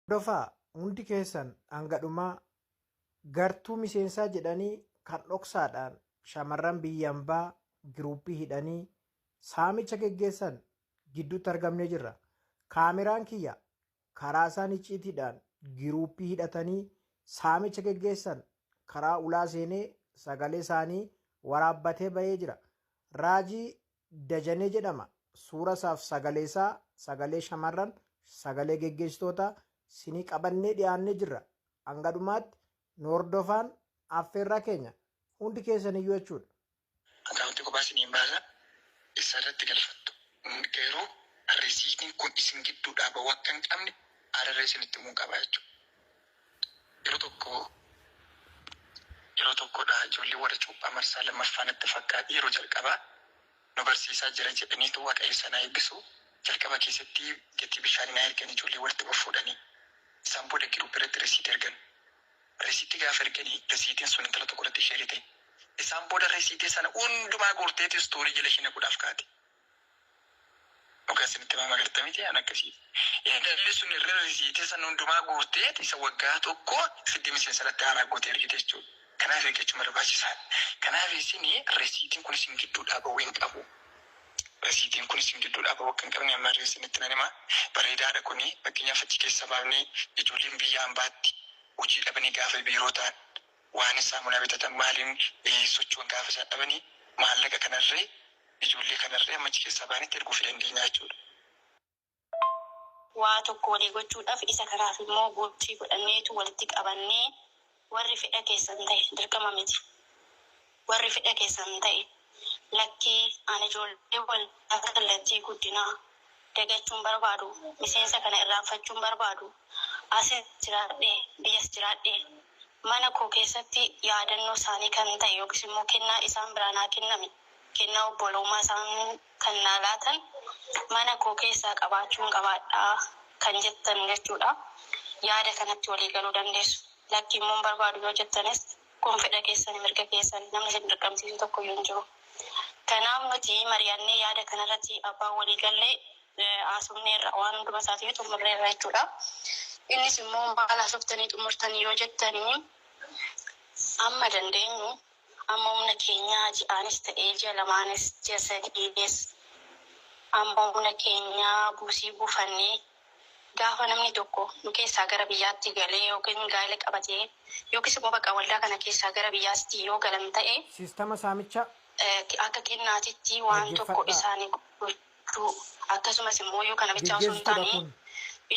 Hordofaa hundi keessan hanga dhumaa gartuu miseensaa jedhanii kan dhoksaadhaan shamarran biyya ambaa giruuppii hidhanii saamicha geggeessan gidduutti argamnee jirra. Kaameraan kiyya karaa isaan icciitiidhaan giruuppii hidhatanii saamicha geggeessan karaa ulaa seenee sagalee isaanii waraabbatee bahee jira. Raajii Dajanee jedhama. Suura isaaf sagalee isaa, sagalee shamarran, sagalee geggeessitootaa sinii qabannee dhiyaannee jirra. Hanga dhumaatti nu hordofaan affeerraa keenya hundi keessan iyyuu jechuudha. Akaawuntii kophaa isiniin baasa isa irratti galfattu. Garuu risiitiin kun isin gidduudhaa bahuu akka hin qabne ararra isinitti himuu qaba jechuudha. Yeroo tokko yeroo tokkodha ijoollee warra cuuphaa marsaa lammaffaa natti fakkaate yeroo jalqabaa nu barsiisaa jira jedhaniitu Waaqayyo sana eebbisu jalqaba keessatti gatii bishaanii naa ergan ijoollee walitti fuudhanii isaan booda group irratti risiitii ergan. Risiitii gaafa erganii risiitiin sun intala tokko irratti share ta'e. Isaan booda risiitii sana hundumaa guurteeti story jala ishee naquudhaaf kaate. Dhugaa isinitti himaa magarta miti an akkasii. Intalli sun irra risiitii sana hundumaa guurteeti isa waggaa tokko fiddi miseensa irratti haaraa gootee ergite jechuudha. Kanaaf eeggachuun barbaachisaadha. Kanaaf isin risiitiin kun isin gidduudhaa bahuu hin qabu. Risiitiin kun isin gidduudhaa bahuu akka hin qabne amma isinitti nan hima. Bareedaadha kuni, fakkeenyaaf achi keessa baafnee ijoolleen biyya ambaatti hojii dhabanii gaafa biiroo ta'an waan saamunaa bitatan maaliin socho'an gaafa isaan dhabanii maallaqa kanarree ijoollee kanarree amma achi keessaa baanitti erguuf dandeenya jechuudha. Waa tokko walii gochuudhaaf isa kanaaf immoo gochii godhanneetu walitti qabannee warri fedha keessan ta'e, dirqama miti. Warri fedha keessan ta'e, lakkii ani ijoollee waldaa kallattii guddinaa dagachuun barbaadu, miseensa kana irraanfachuun barbaadu, asis jiraadhee biyyas jiraadhee mana koo keessatti yaadannoo isaanii kan ta'e yookiis immoo kennaa isaan biraa naa kenname, kennaa obbolummaa isaan kan naa laatan mana koo keessaa qabaachuun qabaadhaa kan jettan jechuudha. Yaada kanatti walii galuu dandeessu. Lakki immoo hin barbaadu yoo jettanis kun fedha keessan, mirga keessan, namni isin dirqamsiisu tokko iyyuu hin jiru. Kanaaf nuti mari'annee yaada kanarratti abbaan walii gallee haasofneerra, waan hunduma isaatiif xumurreerra jechuudha. Innis immoo maal haasoftanii xumurtanii yoo jettanii, amma dandeenyu, amma humna keenyaa ji'aanis ta'ee ji'a lamaanis ji'a sadiinis amma humna keenyaa buusii buufannee gaafa namni tokko nu keessaa gara biyyaatti galee yookiin gaa'ela qabatee yookiis immoo bakka waldaa kana keessaa gara biyyaatti yoo galan ta'e Siistama saamichaa akka kennaatitti waan tokko dhaggeeffadhaa. isaanii gochuu, akkasumas immoo yoo kana bichaa osoo hin Geggeessituudha taane kun.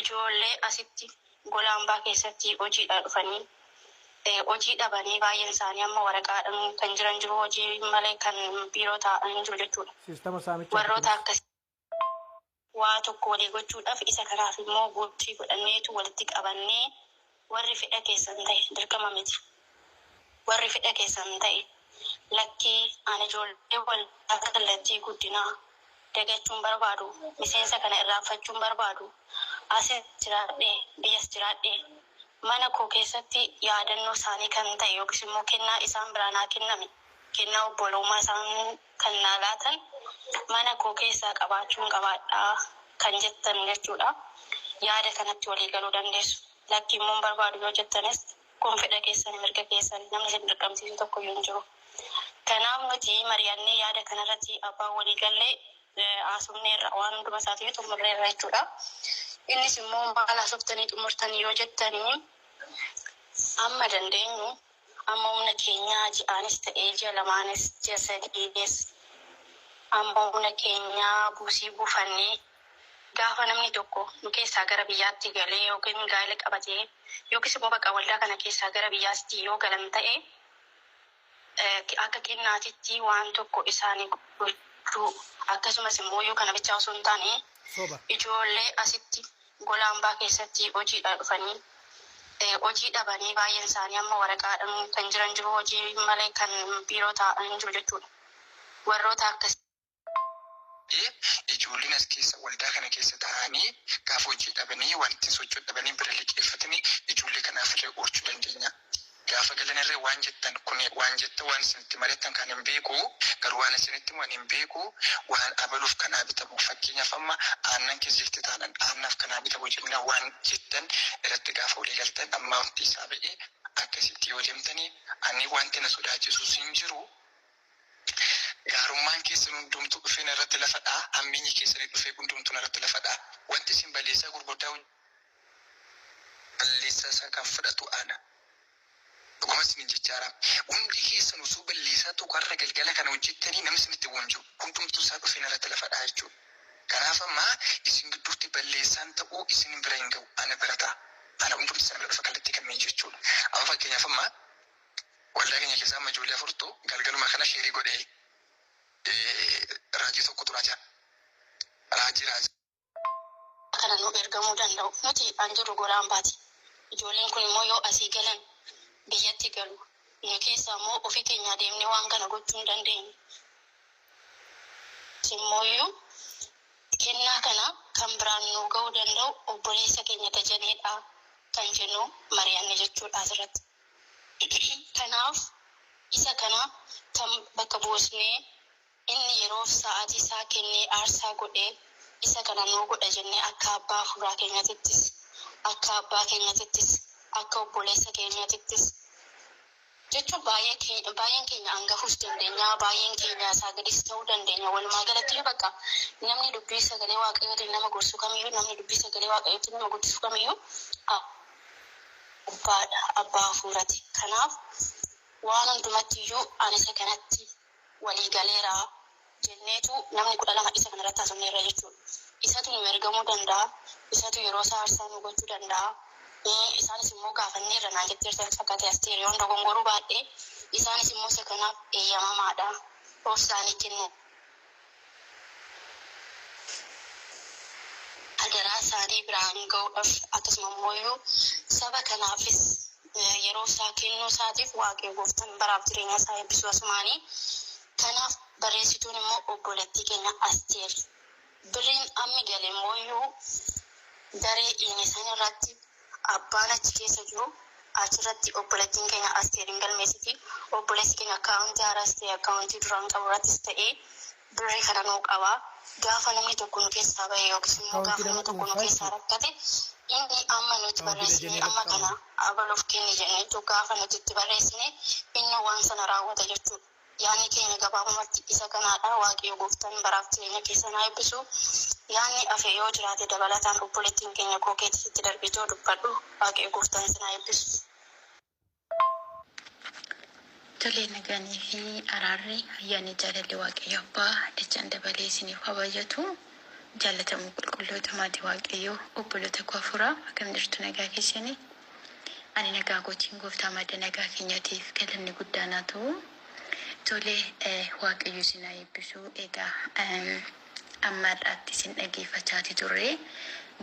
ijoollee asitti gola hambaa keessatti hojiidhaa dhufanii hojii dhabanii baay'een isaanii amma waraqaadhaan kan jiran jiru, hojii malee kan biiroo taa'anii jiru jechuudha. Siistama saamichaati Warroota kunis. akkas waa tokko walii gochuudhaaf isa kanaaf immoo gochii godhanneetu walitti qabannee warri fedha keessan ta'e, dirqama miti. Warri fedha keessan ta'e, lakkii ani ijoollee waldaa kallattii guddinaa dagachuun barbaadu, miseensa kana irraanfachuun barbaadu, asis jiraadhee biyyas jiraadhee mana koo keessatti yaadannoo isaanii kan ta'e yookiis immoo kennaa isaan biraa naa kenname, kennaa obbolummaa isaan kan naa laatan mana koo keessaa qabaachuun qabaadhaa kan jettan jechuudha. Yaada kanatti walii galuu dandeessu. Lakki immoo hin barbaadu yoo jettanis kun fedha keessan, mirga keessan, namni isin dirqamsiisu tokko iyyuu hin jiru. Kanaaf nuti mari'annee yaada kanarratti abbaan walii gallee haasofneerra, waan hunduma isaatiif xumurreerra jechuudha. Innis immoo maal haasoftanii xumurtanii yoo jettanii, amma dandeenyu, amma humna keenyaa ji'aanis ta'ee ji'a lamaanis ji'a sadiinis amma humna keenyaa buusii buufannee gaafa namni tokko nu keessaa gara biyyaatti galee yookiin gaa'ela qabatee yookiis immoo bakka waldaa kana keessaa gara biyyaatti yoo galan ta'e akka kennaatitti waan tokko isaanii gochuu, akkasumas immoo yoo kana bichaa osoo hin taane Soba. ijoollee asitti gola hambaa keessatti hojiidhaa dhufanii hojii dhabanii baay'een isaanii amma waraqaadhaan kan jiran jiru, hojii malee kan biiroo taa'anii jiru jechuudha. Warroota akkas Ijoolleen as keessa waldaa kana keessa taa'anii gaafa hojii dhabanii waan ittiin socho'u dhabanii bira liqeeffatanii ijoollee kanaaf illee oolchuu dandeenya. Gaafa galan irree waan jettan kun waan jettan waan isinitti mari'attan kan hin beeku. Garuu waan isinitti himu ani hin beeku waan abaluuf kanaa bitamu. Fakkeenyaaf amma aannan keessa jirti taanaan aannaaf kanaa bitamu jennaan waan jettan irratti gaafa walii galtan amma wanti isaa ba'ee akkasitti yoo deemtanii ani wanti na sodaachisus hin jiru. Gaarummaan keessan hundumtuu dhufee narratti lafadha. Hammeenyi keessanii dhufee hundumtuu narratti lafadha. Wanti isin balleessaa gurguddaa balleessaa isaa kan fudhatu ana. Dhuguma isinin jechaadha. Hundi keessan osoo balleessaa tokko har'a galgala kana hojjettanii namni isinitti bu'u hin jiru. Hundumtuu isaa dhufee narratti lafadha jechuudha. Kanaaf amma isin gidduutti balleessaan ta'uu isin bira hin ga'u. Ana bira ta'a. Ana hundumti sana bira dhufa kallattii kamiin jechuudha. Amma fakkeenyaaf amma waldaa keenya keessaa amma ijoollee afurtu galgaluma kana sheerii godhee raajii tokkotu raajaa. Raajii raajii. Kana nu ergamuu danda'u. Nuti an jirru golaan baati. Ijoolleen kun immoo yoo asii galan biyyatti galu. Nu keessa immoo ofii keenya deemnee waan kana gochuu hin dandeenyu. Immooyyuu kennaa kana kan biraan nu ga'uu danda'u obboleessa keenya Tajaneedha kan jennu mari'anne jechuudha asirratti. Kanaaf isa kana kan bakka buusnee inni yeroof sa'aatii isaa kennee aarsaa godhee isa kana nuu godha jennee akka abbaa fuuraa keenyatittis akka abbaa keenyatittis akka obboleessa keenyatittis jechuun baay'een keenya hangafuus dandeenya, baay'een keenya isaa gadis ta'uu dandeenya. Walumaa galatti bakka namni dubbii sagalee waaqayyootiin nama gorsu kamiyyuu, namni dubbii sagalee waaqayyootiin nama guddisu kamiyyuu abbaadha, abbaa hafuurati. Kanaaf waan hundumatti iyyuu ani isa kanatti walii galeera jenneetu namni 12 isa kanarratti haasofneerra jechuudha. Isatu nu ergamuu danda'a, isatu yeroo isaa aarsaa nu gochuu danda'a. Isaanis immoo gaafanneerra naan jetteerta fakkaate Asteeriyoon dogongoruu baadhee isaanis immoo isa kanaaf eeyyamamaadha. Of isaanii kennu. Adaraa isaanii biraan ga'uudhaaf akkasuma immoo saba kanaafis yeroo isaa kennuu isaatiif waaqayyo gooftaan baraaf jireenya isaa eebbisuu asumaanii. Kanaaf barreessituun immoo obboleettii keenya Asteer. Birriin ammi gale immoo daree inni san irratti abbaan achi keessa jiru achirratti obboleettiin keenya Asteeriin galmeessiti. Obboleessi keenya akkaawuntii haaraas ta'e akkaawuntii duraan qabu irrattis ta'e birrii kana nuu qaba. Gaafa namni tokko nu keessaa bahe yookiis immoo Akkaawuntii gaafa nama namni tokko nu dhuunfaa keessaa jechuudha. rakkate inni amma nuti Akkaawuntii barreessine Dajanee amma irratti kana qabama. abaluuf kenne jenneetu gaafa nuti itti barreessine inni waan sana raawwata jechuudha. Yaanni keenya gabaabumatti isa kanaadha. Waaqayyo gooftaan baraaf jireenya keessa naa eebbisu. Yaanni hafe yoo jiraate dabalataan obboleettiin keenya kookeetti itti darbitoo dubbadhu. Waaqayyo gooftaan sinaa eebbisu. Tolee nagaanii fi araarri ayyaanni jaalalli waaqayyo abbaa dachaan dabalee isiniif kabajatu. Jaallatamu qulqulloota maatii waaqayyoo obboloota koo afuraa akkam jirtu nagaa keessanii. Ani nagaa gootiin gooftaa madda nagaa keenyaatiif galanni guddaan haa ta'u. Tolee waaqayyo isin haa eebbisu. Egaa amma har'aatti isin dhaggeeffachaati turre.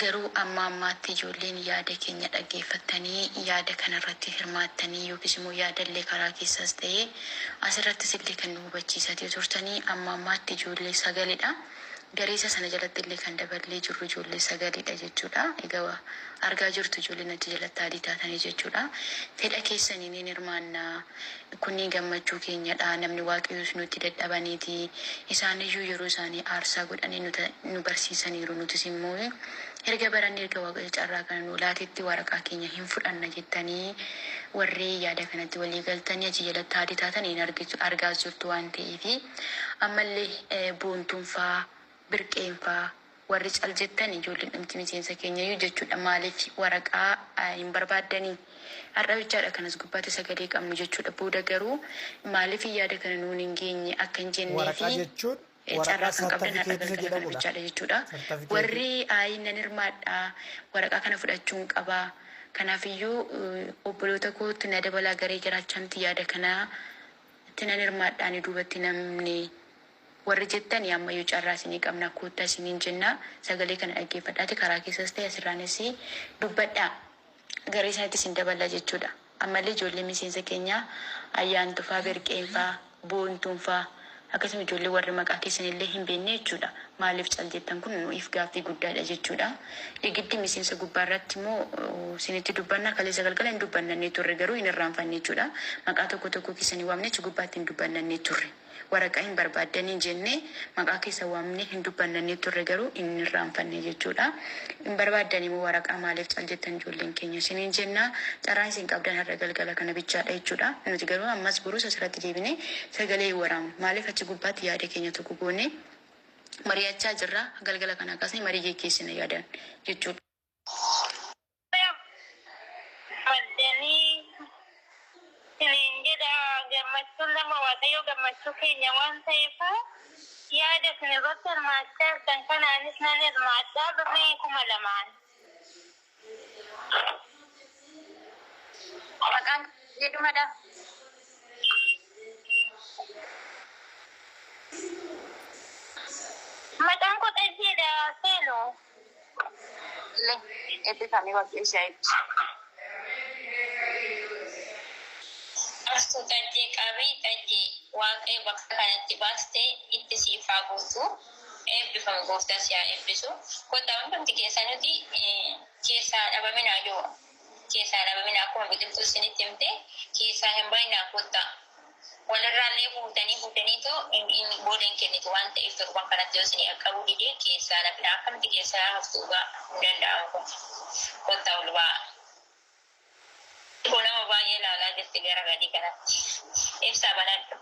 Garuu amma ammaatti ijoolleen yaada keenya dhaggeeffattanii yaada kanarratti hirmaattanii yookiis immoo yaadallee karaa keessaas ta'ee asirrattis illee kan nu hubachiisaa turtanii amma ammaatti ijoollee sagalidha. Gareessa sana jalatti illee kan daballee jirru ijoollee sagalidha jechuudha. Egaa argaa jirtu ijoolleen achi jalatti adii taatanii jechuudha. Fedha keessaniin ni hirmaannaa. Kunni gammachuu keenyadha. Namni waaqayyoos nutti dadhabaniiti. Isaaniyyuu yeroo isaanii aarsaa godhanii nu barsiisaniiru. Nutis immoo erga baranne erga waaqayyo carraa kana nu laatetti waraqaa keenya hin fudhanna jettanii warri yaada kanatti walii galtanii achi jalatti adii taatanii hin argaa jirtu waan ta'eefi ammallee boontuunfaa birqeenfaa warri cal jettan ijoolleen dhumti miseensa keenyayyuu jechuudha. Maaliif waraqaa hin barbaaddanii? Har'a bichaadha kanas gubbaatti sagalee qabnu jechuudha. Booda garuu maaliif yaada kana nuun hin geenye akka hin jennee Waraqaa fi jechuun carraa waraqaa kan qabdan har'a sartifikeetii isa galgala kana jedhamudha. bichaadha jechuudha. Sartifikeetii. Warri ayi nan hirmaadha waraqaa kana fudhachuun qaba. Kanaafiyyuu obboloota kootti na dabalaa garee jiraachamti yaada kanaa itti nan hirmaadhaani duubatti namni warri jettan ammayyuu carraa isinii qabna koottaa isiniin jenna sagalee kana dhaggeeffadhaati karaa keessas ta'e asirraanis dubbadhaa garee sanatti isin dabala jechuudha. Ammallee ijoollee miseensa keenyaa ayyaantufaa, birqeenfaa, boontuunfaa akkasuma ijoollee warri maqaa keessanillee hin beekne jechuudha. Maaliif cal jettan kun nuuf gaaffii guddaadha jechuudha. Dhigiddi miseensa gubbaarratti immoo isinitti dubbanna kaleessa galgala hin dubbannannee turre garuu hin irraanfanne jechuudha. Maqaa tokko tokko keessanii waamne achi gubbaatti hin dubbannannee turre. Waraqaa hin barbaaddanii jennee maqaa keessa waamnee hin dubbannanii turre, garuu inni irraanfanne jechuudha. Hin barbaaddanii immoo waraqaa maaliif cal jettan ijoolleen keenya isiniin jenna. Carraan isin qabdan har'a galgala kana bichaadha jechuudha. Nuti garuu ammas borus asirratti deebinee sagalee hin waraabnu. Maaliif achi gubbaatti yaada keenya tokko goonee mari'achaa jirra. Galgala kana kaasnee marii geggeessina yaadan jechuudha. Maddanii isiniin jedha, gammachuun nama Waaqayyoo gammachuu keenya waan ta'eef yaada isin irratti hirmaachaa jirtan kanaanis nan hirmaadhaa, birrii 2000n. Maqaan jedhumadha. Maqaan koo Xajjiidha seenu. Illee eebbifamee Waaqayyo ishee eebbisu. Astu xajjee qabii, xajjee Waaqayyo bakka kanatti baastee itti siif haa guutu. Eebbifame, gooftaan si haa eebbisu. Kottaa hundumti keessaa nuti keessaa dhabaminaa jiru. Keessaa dhabaminaa, akkuma biqiltuu isinitti himte keessaa hin bahinaa, kottaa. Walirraallee fuutanii fuutaniitu booda hin kennitu waan ta'eef torban kanatti yoo isinii qaqqabuu didee keessaa lafina akkamitti keessaa haftuu gaa hin danda'amu kun. Kottaa ol ba'aa. Kun nama baay'ee ilaalaa jirti gara gadii kanatti. Ibsaa banadhu.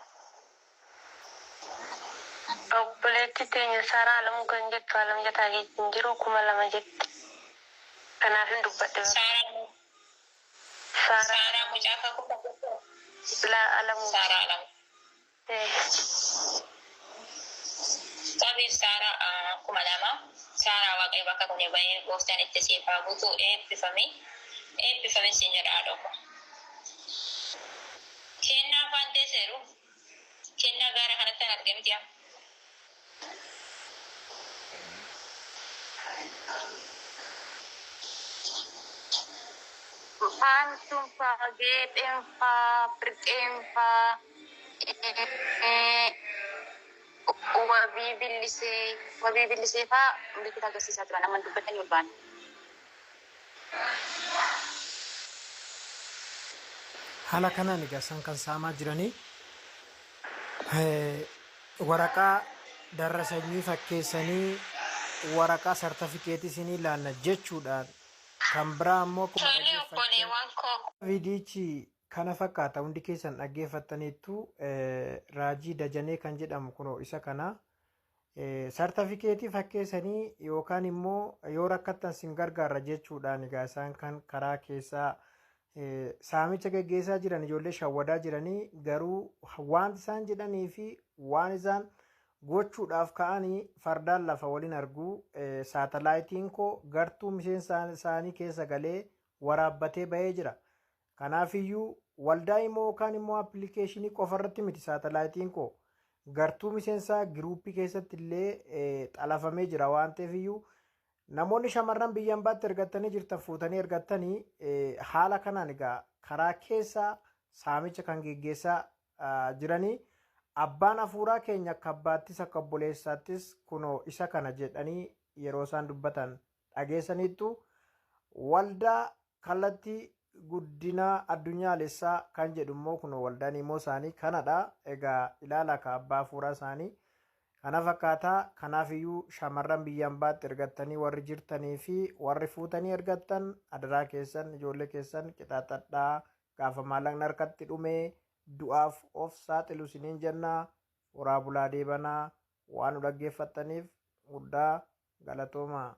Obboleettii teenya Saaraa Alamuu kan jettu Alam jataa hin jiru 2000 jetti. Kanaaf hin dubbadhe. Saaraa Saaraa Saaraa mucaa kakuu kan jettu. Laa, Alamuu. Saaraa Alamuu. Qabiif Saaraa 2000. Saaraa, Waaqayyo bakka kun bahee gooftaan itti siif haa guutu, eebbifami. Eebbifami siin jedha haadha koo. Kennaa afaan teesseeru. Kennaa gaara kanatti kan argamti yaa. Faantuun faa, geexeen faa, birqeen faa, wabii billisee faa milikkita agarsiisaa turan, amma dubbatanii ol ba'an. Haala kanaan egaa isaan kan saamaa jiranii waraqaa darra sanyii fakkeessanii waraqaa sartifikeetii isinii laanna jechuudhaan kan biraa ammoo akkuma Tole dhaggeeffattan obboleewwan koo. Viidiyichi kana fakkaata, hundi keessan dhaggeeffattaniittu. Raajii Dajanee kan jedhamu kunoo isa kana sartifikeetii fakkeessanii yookaan immoo yoo rakkattan sin gargaarra jechuudhaan egaa isaan kan karaa keessaa saamicha geggeessaa jiran, ijoollee shawwadaa jiranii, garuu waan isaan jedhanii fi waan isaan gochuudhaaf ka'anii fardaan lafa waliin arguu. Saatalaayitiin koo gartuu miseensa isaanii keessa galee waraabbatee bahee jira. Kanaafiyyuu waldaa immoo yookaan immoo appilikeeshinii qofarratti miti, saatalaayitiin koo gartuu miseensaa giruuppii keessatti illee xalafamee jira waan ta'eef iyyuu namoonni shamarran biyya hambaatti ergattanii jirtan fuutanii ergattanii haala kanaan egaa karaa keessaa saamicha kan geggeessaa jiranii abbaan hafuuraa keenya akka abbaattis akka obboleessaattis kunoo isa kana jedhanii yeroo isaan dubbatan dhageessaniittu. Waldaa kallattii guddinaa addunyaalessaa kan jedhu immoo kunoo waldaan immoo isaanii kanadha. Egaa ilaala ka abbaa hafuuraa isaanii kana fakkaataa. Kanaafiyyuu shamarran biyya hambaatti ergattanii warri jirtanii fi warri fuutanii ergattan adaraa keessan ijoollee keessan qixaaxadhaa, gaafa maallaqni harkatti dhumee du'aaf of saaxilu isiniin jennaa. Horaa bulaa deebanaa, waan nu dhaggeeffattaniif guddaa galatoomaa.